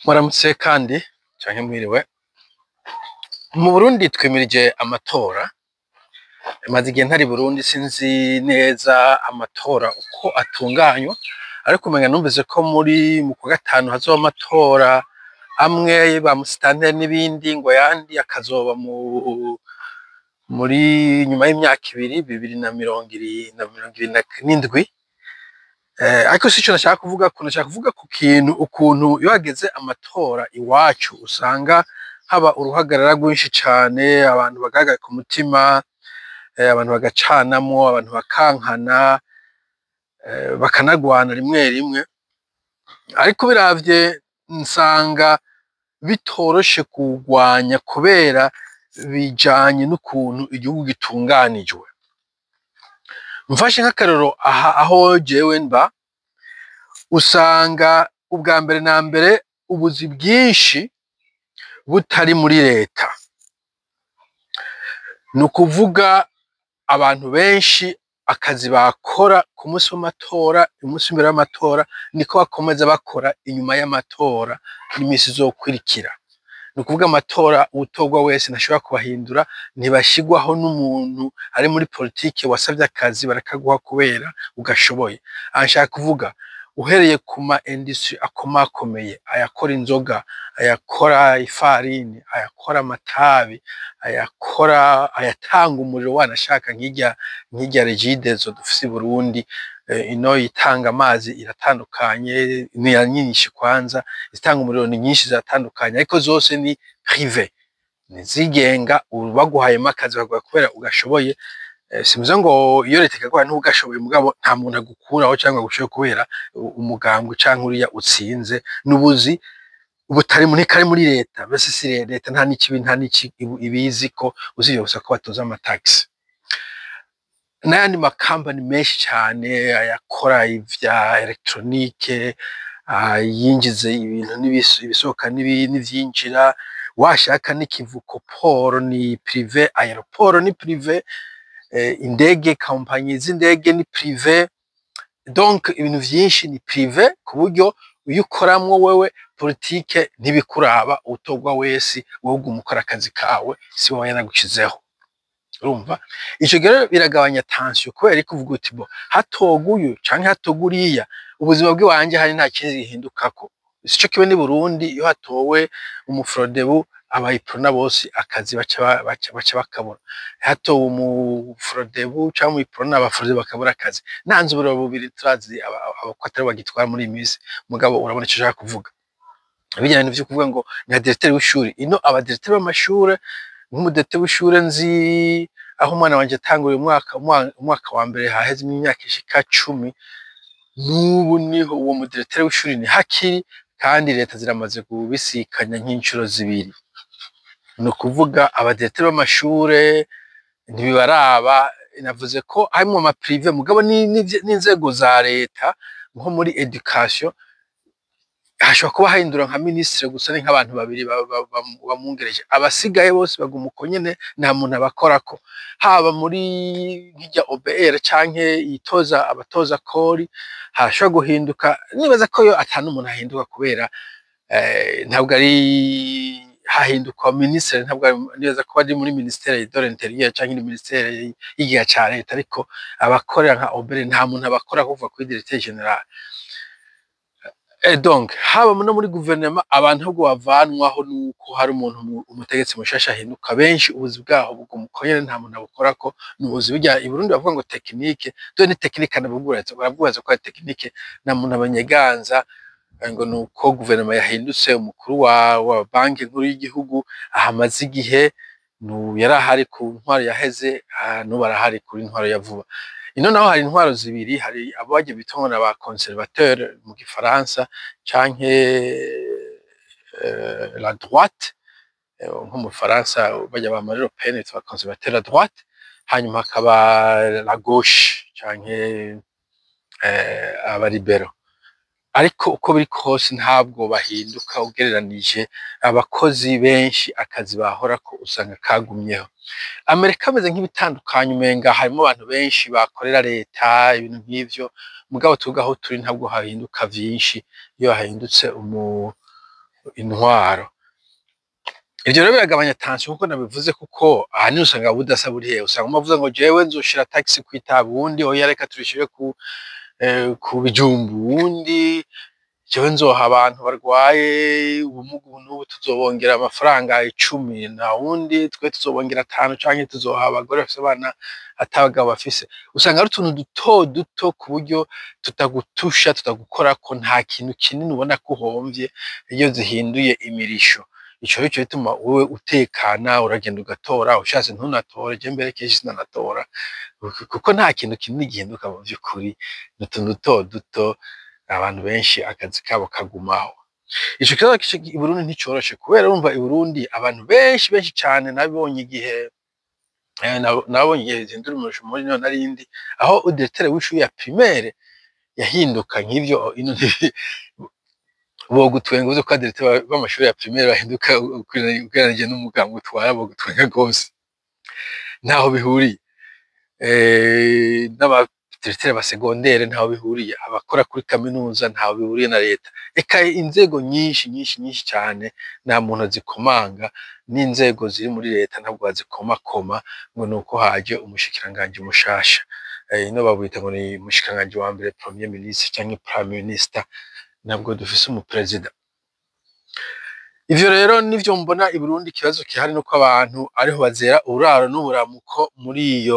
Muramutse kandi canke mwiriwe. Mu Burundi twimirije amatora. Maze igihe ntari Burundi, sinzi neza amatora uko atunganywa, ariko umenga numvise ko muri mu kwa gatanu hazoba amatora amwe ba musitanteri n'ibindi, ngo ayandi akazoba muri nyuma y'imyaka 2, 2027. Ariko sico nashaka kuvuga ko, nashaka kuvuga ku kintu ukuntu iyo hageze amatora iwacu usanga haba uruhagarara rwinshi cane, abantu bagahagarika umutima, abantu bagacanamwo, abantu bakankana, bakanagwana rimwe rimwe. Ariko ubiravye nsanga bitoroshe kuwugwanya, kubera bijanye n'ukuntu igihugu gitunganijwe. Mfashe nk'akarorero, aha aho jewe mba, usanga ubwa mbere na mbere ubuzi bwinshi butari muri leta. Ni ukuvuga abantu benshi akazi bakora ku munsi w'amatora, umunsi w'imbere w'amatora, niko bakomeza bakora inyuma y'amatora n'imisi izokurikira. Ni ukuvuga amatora, uwutorwa wese ntashobora kubahindura, ntibashigwaho n'umuntu ari muri politike. Wasavye akazi barakaguha kubera ugashoboye. Aha nshaka kuvuga uhereye ku ma industries akomakomeye, ayakora inzoga, ayakora ifarini, ayakora amatabi, ayakora, ayatanga umuriro, wanashaka nk'irya Regideso dufise i Burundi. Ino itanga amazi iratandukanye, ni nyinshi kwanza, izitanga umuriro ni nyinshi, ziratandukanye, ariko zose ni privé, nizigenga. Baguhayemo akazi baguha kubera ugashoboye. Simvuze ngo iyo leta ikaguha ntugashoboye, mugabo nta muntu agukuraho cyangwa agushoboye kubera umugambwe canke uriya utsinze. N'ubuzi butari muri kari muri leta mbese si leta, nta n'ikibi, nta n'iki ibizi ko usibye gusa ko batoza amataxes n'ayandi makampani menshi cyane, ayakora ivya électronique, yinjiza ibintu ibisohoka n'ivyinjira, washaka n'ikivuko, port, ni privé, aéroport ni privé, indege, kompanyi z'indege ni privé. Donc ibintu vyinshi ni privé, ku buryo iyo ukoramwo wewe politike ntibikuraba. Utorwa wese, wowe uguma ukora akazi kawe, si wowe yanagushizeho. Urumva ico rero biragabanya tension, kubera ko uvuga uti: "Bo hatorwa uyu canke hatorwa uriya, ubuzima bw'iwanje hari nta kindi gihindukako." Sico kibe ni Burundi, iyo hatowe umuFRODEBU, abayiprona bose akazi baca bakabura. Hatowe umuFRODEBU canke umuyiprona, abaFRODEBU bakabura akazi. Nanze uburiro bubiri, turazi ko atari bagitwara muri iyi minsi, mugabo urabona ico nshaka kuvuga. Bijyanye n'ivyo kuvuga ngo nka directeur w'ishuri ino, abadirecteur b'amashure, nk'umudirecteur w'ishure nzi aho umwana wanje yatanguye umwaka wa mbere, haheze imyaka ishika 10, n'ubu niho uwo mudirecteur w'ishuri ni hakiri, kandi leta ziramaze kubisikanya nk'incuro zibiri. Ni ukuvuga abadirecteur b'amashure ntibibaraba. Navuze ko harimwo ama privé, mugabo n'inzego za leta, nko muri éducation hashobora kuba hahindura nka ministre gusa, ni nk'abantu babiri bamwungereje, abasigaye bose baguma uko nyene, nta muntu abakorako. Haba muri nk'irya OBR canke itoza abatoza kori, hashobora guhinduka, nibaza ko yo ata n'umuntu ahinduka, kubera ntabwo ari hahinduka ministre, ntabwo nibaza ko ari muri ministère de l'Intérieur canke ni ministère y'igiga ca leta, ariko abakorera nka OBR nta muntu abakora kuva kuri directeur général. Donc haba no muri guverinoma, abantu ahubwo bavanwaho nuko hari umuntu umutegetsi mushasha ahinduka. Benshi ubuzi bwaho buguma uko nyene, nta muntu abukorako. Ni ubuzi burya i Burundi bavuga ngo technique, dore ni technique, baravuga ko ari technique, nta muntu abanyeganza ngo nuko guverinoma yahindutse. Umukuru wa banki nkuru y'igihugu ahamaze igihe, yari ahari ku ntwaro yaheze, n'ubu arahari kuri ntwaro ya vuba. Ino naho hari intwaro zibiri: hari abo bagiye bita ngo ba conservateur mu gifaransa canke la droite, nko mu Faransa barya ba Marine Le Pen bitwa conservateur, la droite, hanyuma hakaba la gauche canke abalibéraux. Ariko uko biri kose ntabwo bahinduka ugereranije, abakozi benshi akazi bahorako usanga kagumyeho. Amerika ameze nk'ibitandukanye, umenga harimo abantu benshi bakorera leta, ibintu nk'ivyo, mugabo twebwe aho turi ntabwo hahinduka vyinshi iyo hahindutse. Intwaro. Ivyo rero biragabanya tension, nkuko nabivuze, kuko ahanini usanga budasa buri hehe. Usanga umwe avuze ngo jewe nzoshira taxe kw'itabi, uwundi oya, reka turishire ku bijumbu, uwundi jewe nzoha abantu barwaye ubumuga ubu n'ubu tuzobongera amafaranga 10, na wundi twe tuzobongera 5, canke tuzoha abagore bafise abana ata bagabo bafise. Usanga ari utuntu duto duto ku buryo tutagutusha, tutagukorako, nta kintu kinini ubona ko uhomvye iyo zihinduye imirisho. Ico nico gituma wewe utekana, uragenda ugatora, ushatse ntunatore. Je mbere kenshi sinanatora kuko nta kintu kinini gihinduka mu vy'ukuri, ni utuntu duto duto, abantu benshi akazi kabo kagumaho. Ico kibazo i Burundi nticoroshe, kubera urumva i Burundi abantu benshi benshi cane nabonye igihe zihindura umurisho muri niho narindi aho directeur w'ishuri ya primaire yahinduka. Nk'ivyo ino bogutwenga uzi ko directeur b'amashuri ya primaire bahinduka ugereranije n'umugambwe utwara, bogutwenga gose, ntaho bihuriye. N'aba directeur ba secondaire ntaho bihuriye, abakora kuri kaminuza ntaho bihuriye na leta. Eka inzego nyinshi nyinshi nyinshi cane nta muntu azikomanga, n'inzego ziri muri leta ntabwo bazikomakoma ngo nuko haje umushikiranganji mushasha. Ino babwita ngo ni umushikiranganji wa mbere, premier ministre canke prime minister, ntabwo dufise umuperezida. Ivyo rero nivyo mbona i Burundi. Ikibazo gihari nuko abantu ariho bazera uburaro n'uburamuko muri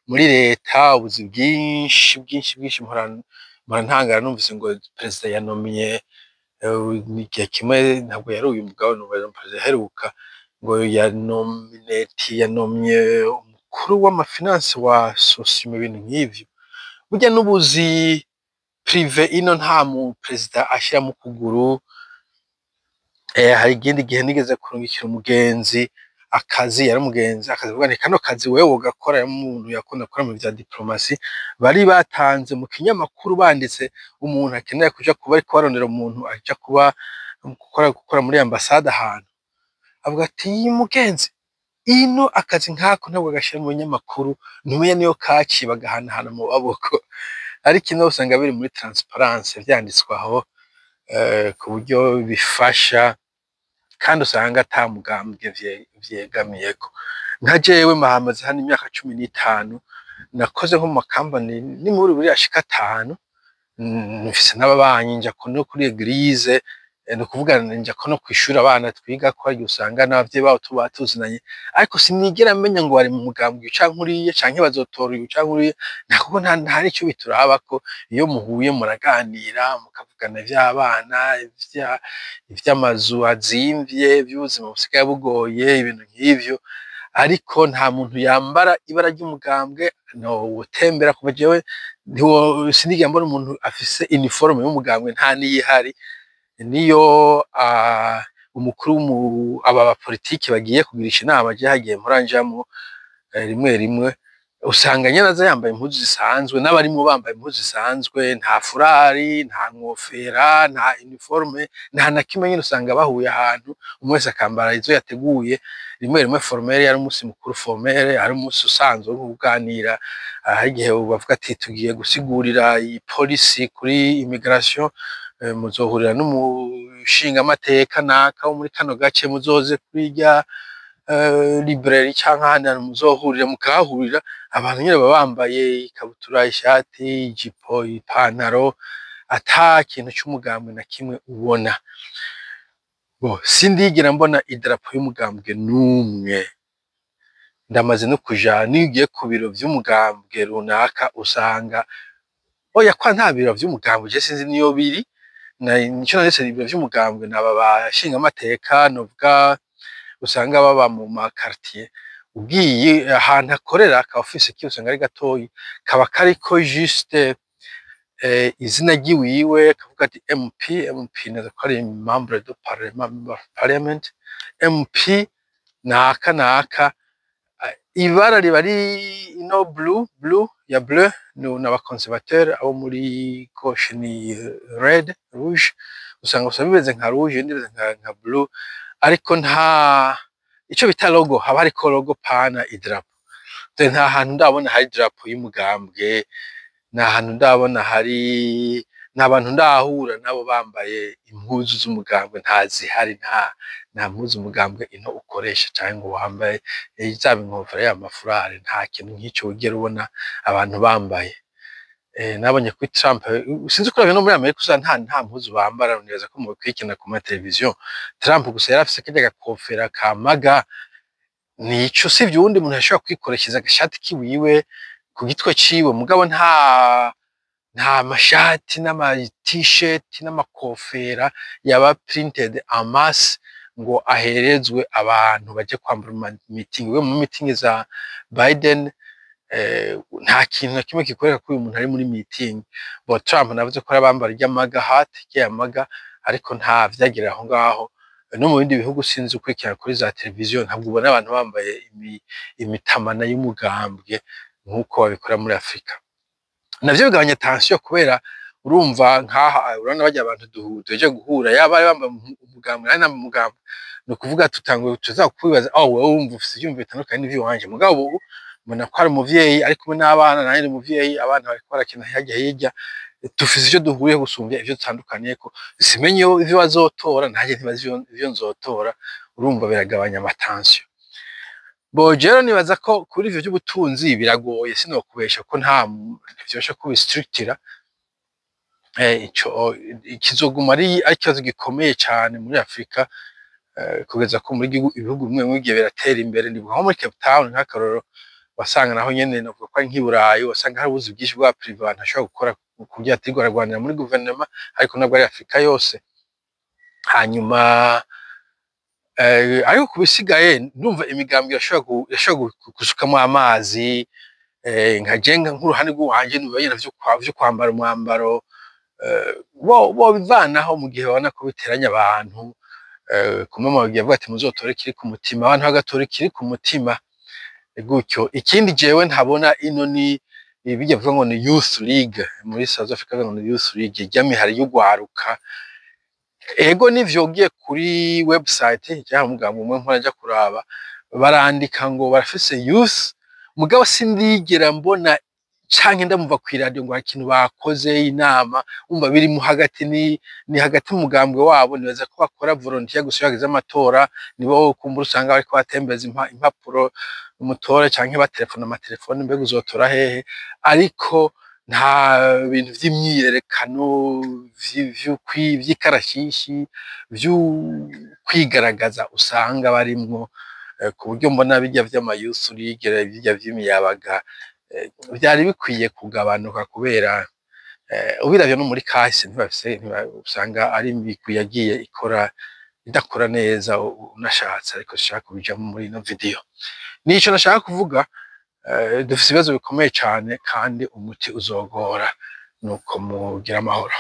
leta, ubuzi bwinshi bwinshi bwinshi. Mpora ntangara numvise ngo perezida yanomye igihe kimwe, ntabwo yari uyu mugabo, ni perezida aheruka, ngo yanomye umukuru w'ama finances wa SOSUMO, ibintu nk'ivyo. Burya n'ubuzi privé ino nta mu perezida ashiramo ukuguru. Hari ikindi gihe nigeze kurungikira umugenzi akazi, yari umugenzi akazi, avuga nti kano kazi wewe wogakora, yari umuntu yakunda gukora mu vya diplomatie. Bari batanze mu kinyamakuru, banditse umuntu akeneye kuja kuba, ariko barondera umuntu aja kuba gukora muri ambasade ahantu. Avuga ati mugenzi, ino akazi nkako ntabwo gashira mu binyamakuru, ntumenya niyo kaciye, bagahanahana mu maboko. Ariko ino usanga biri muri transparence, vyanditswe aho ku buryo bifasha, kandi usanga ata mugambwe vyegamiyeko. Nka jewe mahamaze hano imyaka 15, nakoze nko mu makampani n'imuri buri ashika atanu, mfise n'ababanyi, nja no kuri église, ni ukuvuga nja no kw'ishuri abana twigako, harya usanga n'abavyeyi babo tuba tuzinanye, ariko sinigera menya ngo bari mu mugambwe uyu canke uriya, canke bazotora uyu canke uriya, kuko nta nico biturabako. Iyo muhuye muraganira, mukavugana ivy'abana, ivy'amazu azimvye, ivy'ubuzima busigaye bugoye, ibintu nk'ivyo, ariko nta muntu yambara ibara ry'umugambwe. No wotembera kuva jewe sinigera mbona umuntu afise uniforme y'umugambwe, nta n'iyihari. Niyo umukuru aba bapolitiki bagiye kugirisha inama, je hagiye mpora njamwo rimwe rimwe, usanga nyene aza yambaye impuzu zisanzwe, n'abarimwo bambaye impuzu zisanzwe, nta foulard, nta nkofera, nta uniforme, nta na kimwe. Nyene usanga bahuye ahantu, umwe wese akambara izo yateguye, rimwe rimwe formel, ari umunsi mukuru formel, ari umunsi usanzwe wo kuganira. Hari igihe bavuga ati tugiye gusigurira iyi policy kuri immigration, muzohurira n'umushingamateka naka wo muri kano gace, muzoze kuri rya librairie canke ahandi hantu muzohurira, mukahahurira. Abantu nyene baba bambaye ikabutura, ishati, ijipo, ipantaro, ata kintu c'umugambwe na kimwe ubona. Bo sindigera mbona idarapo y'umugambwe n'umwe. Ndamaze no kuja, niyo ugiye ku biro vy'umugambwe runaka usanga oya, kwa nta biro vy'umugambwe, je sinzi niyo biri. Nico nanditse, ibiro vy'umugambwe naba bashingamateka novuga usanga baba mu ma quartier. Ugiye ahantu akorera aka office kiwe usanga ari gatoyi, kaba kariko juste izina ryiwiwe, kavuga ati MP. MP naza ko ari membre de parlement, member of parliament, MP naka naka. Ibara riba ari ino blue ya bleu n'aba conservateur, abo muri gauche ni red, rouge. Usanga gusa bimeze nka rouge, ibindi bimeze nka bleu, ariko nta ico bita logo, haba hariko logo pana idarapo. Nta hantu ndabona hari idarapo y'umugambwe, nta hantu ndabona hari. Nta bantu ndahura nabo bambaye impuzu z'umugambwe, ntazihari. Nta mpuzu umugambwe ino ukoresha canke ngo wambaye, zaba inkofero, yaba amafurare, nta kintu nk'ico wigera ubona abantu bambaye. Nabonye kuri Trump, sinzi ko no muri Amerika usanga nta mpuzu bambara. Nibaza ko mubikurikirana ku mateleviziyo. Trump gusa yari afise karya gakofera ka MAGA, nico. Sivyo, uwundi muntu yashobora kwikoreshereza agashati kiwiwe ku gitwe ciwe, mugabo nta mashati n'ama t-shirt n'amakofera yaba printed en masse ngo aherezwe abantu baje kwambara mu meeting. We mu meeting za Biden, nta kintu na kimwe kikwereka ko uyu muntu ari muri meeting. Bo Trump navuze ko arabambara irya MAGA hat, irya MAGA, ariko nta vyagera aho ngaho. No mu bindi bihugu, sinzi ukurikirana kuri za televiziyo, ntabwo ubona abantu bambaye imitamana y'umugambwe nk'uko babikora muri Afrika. Navyo bigabanya tension, kubera urumva nkaha urabona barya abantu duhejeje guhura, yaba bari bambaye umugambwe, nari nambaye umugambwe, ni ukuvuga tutanguye tuza kwibaza: "Oh, wewe wumva ufise ivyiyumviro bitandukanye n'ivy'iwanje." Mugabo ubu mbona ko hari umuvyeyi ari kumwe n'abana, nanje ndi umuvyeyi, abana bariko barakina hirya hirya, dufise ivyo duhuriyeho gusumvya ivyo dutandukaniyeko. Simenye ivyo bazotora, nanjye ntibazi ivyo nzotora. Urumva biragabanya ama tension. Bo rero nibaza ko kuri ivyo vy'ubutunzi biragoye, sinokubesha ko nta ntivyoroshe kubistructura. Ico kizoguma ari ikibazo gikomeye cane muri Afrika, kugeza ko muri ibihugu bimwe bimwe bigiye biratera imbere. Ndibuka nko muri Cape Town, nk'akarorero, wasanga naho nyene novuga ko ari nk'i Burayi, wasanga hari ubuzi bwinshi bwa privé abantu bashobora gukora ku buryo batirirwa baragwanira muri guverinoma, ariko ntabwo ari Afrika yose. Hanyuma ariko ku bisigaye, ndumva imigambwe irashobora gusukamwo amazi. Nka je nk'uruhande rw'iwanje, numva nyene vyo kwambara umwambaro bobivanaho mu gihe babona ko biteranya abantu. Kumwe mu bagiye bavuga ati: "Muzotore ikiri ku mutima", abantu bagatora ikiri ku mutima gutyo. Ikindi jewe ntabona ino ni bijya bivuga ngo ni Youth League. Muri South Africa bavuga ngo ni Youth League, irya mihari y'ugwaruka. Ego nivyo, ugiye kuri website cyangwa umugambwe umwe mpora nja kuraba, barandika ngo barafise youth, mugabo sindigera mbona canke ndamumva kw'iradiyo ngo hari ikintu bakoze, inama. Umva biri mu hagati, ni hagati mu mugambwe wabo. Nibaza ko bakora volunteer gusa. Iyo hageze amatora, nibo kumbura usanga bariko batembeza impapuro, umutore, canke batelefona amatelefone: "Mbega uzotora hehe?" Ariko nta bintu vy'imyiyerekano vy'ikarashishi vy'ukwigaragaza usanga barimwo, ku buryo mbona birya vy'ama youth league, birya vy'imiyabaga, vyari bikwiye kugabanuka, kubera ubiravye no muri kahise ntibafise, usanga ari imigwi yagiye ikora idakora neza unashatse. Ariko sinshaka kubijamwo muri ino video. Nico nashaka kuvuga. Dufise ibibazo bikomeye cane kandi umuti uzogora. Nuko mugira amahoro.